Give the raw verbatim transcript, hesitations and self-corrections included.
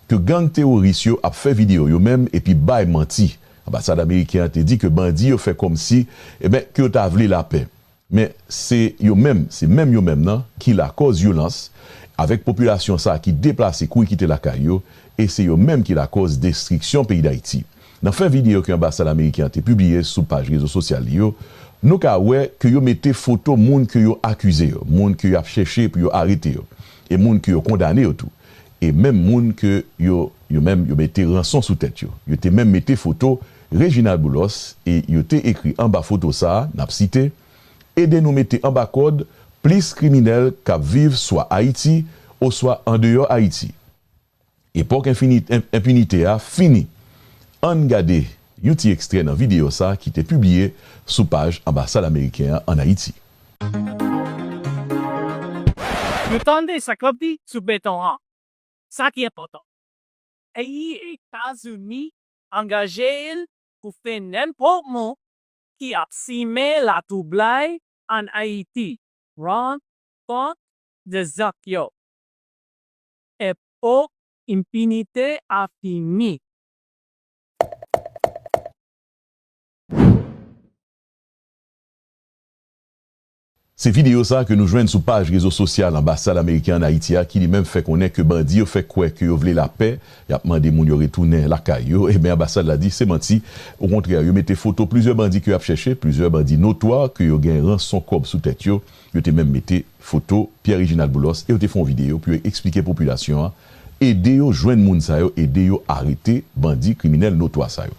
ke gang teworis yo ap fè videyo yo menm epi bay manti. Anbasad ameriken an te di ke bandi yo fè kòmsi, eben, ke yo ta vle lapè. Men se yo menm, se menm yo menm nan ki lakòz vyolans, avèk popilasyon sa a ki deplase kouri kite lakay yo, e se yo menm ki lakòz destriksyon peyi Dayiti. Nan fen videyo ke anbasad ameriken an te pibliye sou paj rezo sosyal li yo, nou ka wè ke yo mete foto moun ke yo akize yo, moun ke y ap chèche pou yo arete yo, e moun ke yo kondane yo tou. E menm moun ke yo, yo menm, yo mete ranson sou tèt yo. Yo te menm mete foto Reginald Boulos e yo te ekri anba foto sa a, n ap site, "Ede nou mete anba kòd plis kriminèl k ap viv swa Ayiti oswa andeyò Ayiti. Epòk enfini-, en-, enpinite a fini." Ann gade yon ti ekstrè nan videyo sa a ki te pibliye sou paj anbasad ameriken an ann Ayiti. Nou tande sa k ap di sou beton an. Sa ki enpòtan, peyi Etazini angaje l pou fè nenpòt moun ki ap simen latwoublay ann Ayiti rann kont de zak yo. Epòk enpinite a fini. Se videyo sa a ke nou jwenn sou paj rezo sosyal anbasad ameriken ann Ayiti a ki li menm fè konnen ke bandi yo fè kwè ke yo vle lapè, y ap mande moun yo retounen lakay yo, ebyen anbasad la di se manti. Okontrè, yo mete foto plizyè bandi ke y ap chèche, plizyè bandi notwa ke yo gen ranson kòb sou tèt yo, yo te menm mete foto Pierre Reginald Boulos e yo te fè yon videyo pou yo eksplike popilasyon an, ede yo jwenn moun sa yo, ede yo arete bandi kriminèl notwa sa yo.